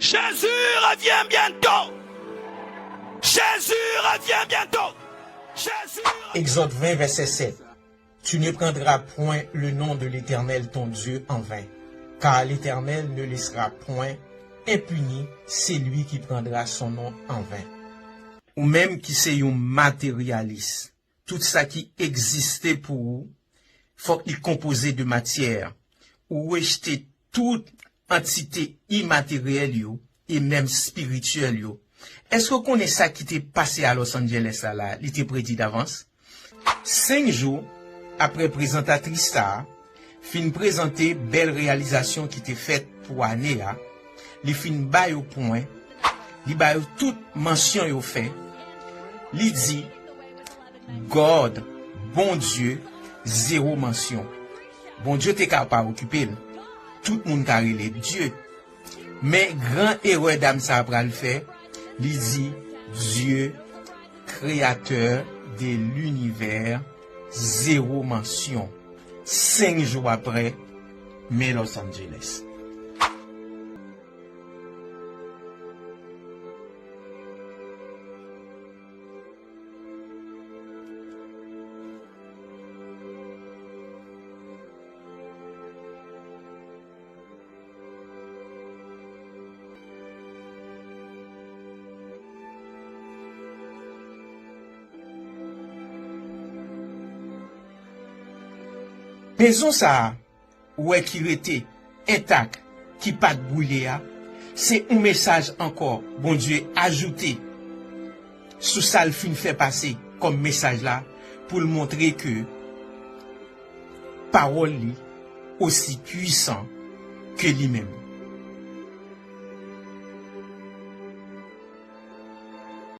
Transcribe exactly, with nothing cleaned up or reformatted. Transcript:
Jésus revient bientôt. Jésus revient bientôt. Jésus revient. Exode vingt, verset sept. Tu ne prendras point le nom de l'Éternel ton Dieu en vain, car l'Éternel ne laissera point impuni celui qui prendra son nom en vain. Ou menm ki se yon materyalis, tout sa ki egziste pou ou, fòk li konpoze de matyè. Ou rejte tout antite imateryèl yo e menm espirityèl yo. Èske w konnen sa ki te pase a Los Angeles la, la, li te predi davans? Senk jou apre prezantatris sa a fin prezante bèl reyalizasyon ki te fèt pou ane a, li fin ba yo pwen, li ba yo tout mansyon yo fè, li di, God, Bondye, zewo mansyon. Bondye te ka pa okipe l. Tout moun ka rele Dye. Men gran erè dam sa a pral fè, li di, Dieu, créateur de l'univers, zewo mansyon. Senk jou apre, men Los Angeles. Mezon sa a, ou wè ki rete entak, ki pa t brile a, se yon mesaj ankò Bondye ajoute sou sa l fin fè pase kòm mesaj la, pou l montre ke pawòl li osi pwisan ke li menm.